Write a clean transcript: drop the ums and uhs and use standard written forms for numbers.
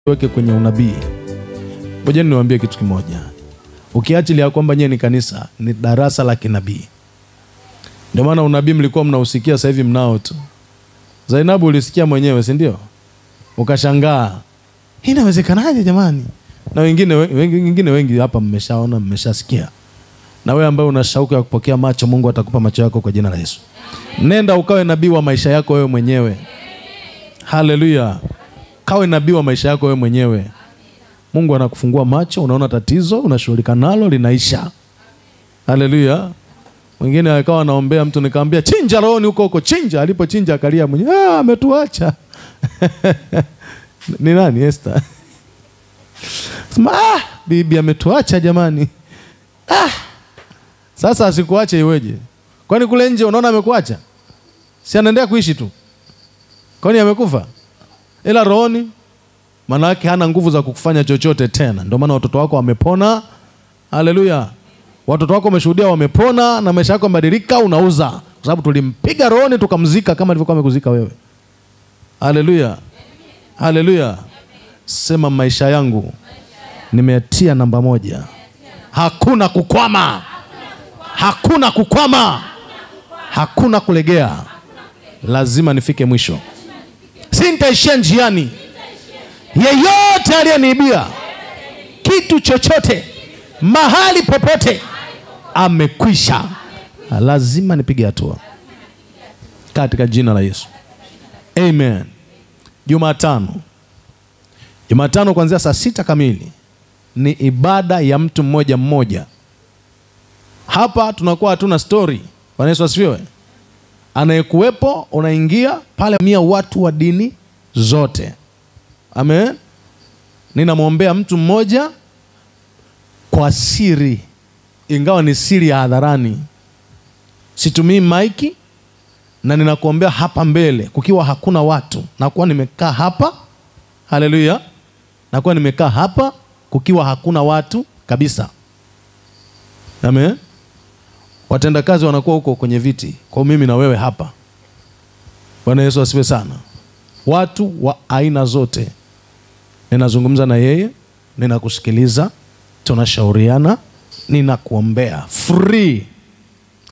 Weke kwenye unabii. Ngoja niwaambie kitu kimoja. Ukiachilia kwamba nyie ni kanisa, ni darasa la kinabii. Ndio maana unabii mlikuwa mnausikia, sasa hivi mnao tu. Zainabu ulisikia mwenyewe, si ndio? Ukashangaa. Inawezekanaje jamani? Na wengine wengi hapa mmeshaona, mmeshasikia. Na wewe ambaye una shauku ya kupokea macho, Mungu atakupa macho yako kwa jina la Yesu. Nenda ukawe nabii wa maisha yako wewe mwenyewe. Haleluya. Kawe nabii wa maisha yako wewe mwenyewe. Mungu anakufungua macho, unaona tatizo, unashughulika nalo, linaisha. Haleluya. Mwingine akawa anaombea mtu, nikamwambia chinja rohoni huko huko, chinja. Alipochinja akalia mwenyewe, ah, ametuacha. Ni nani? Esther. Sema, ah, bibi ametuacha jamani. Ah. Sasa asikuache iweje? Kwani kule nje unaona amekuacha? Si anaendelea kuishi tu. Kwani amekufa? Ila rohoni maana yake hana nguvu za kukufanya chochote tena. Ndio maana watoto wako wamepona. Haleluya. Watoto wako wameshuhudia wamepona na maisha yako yamebadilika, unauza. Kwa sababu tulimpiga rohoni tukamzika kama alivyokuwa amekuzika wewe. Haleluya. Haleluya. Sema maisha yangu nimeatia namba 1. Hakuna kukwama. Hakuna kukwama. Hakuna kulegea. Lazima nifike mwisho. Sintaishia njiani. Yeyote aliyeniibia kitu chochote mahali popote amekwisha. Lazima nipige hatua katika jina la Yesu. Amen. Jumatano. Jumatano kuanzia saa 6 kamili ni ibada ya mtu mmoja mmoja. Hapa tunakuwa hatuna story. Bwana Yesu asifiwe. Anayekuwepo unaingia pale, mia watu wa dini zote. Amen. Ninamwombea mtu mmoja kwa siri, ingawa ni siri ya hadharani. Situmii maiki na ninakuombea hapa mbele kukiwa hakuna watu. Nakuwa nimekaa hapa. Haleluya. Nakuwa nimekaa hapa kukiwa hakuna watu kabisa. Amen. Watendakazi wanakuwa huko kwenye viti, kwa mimi na wewe hapa. Bwana Yesu asifiwe sana. Watu wa aina zote. Ninazungumza na yeye, ninakusikiliza, tunashauriana, ninakuombea free.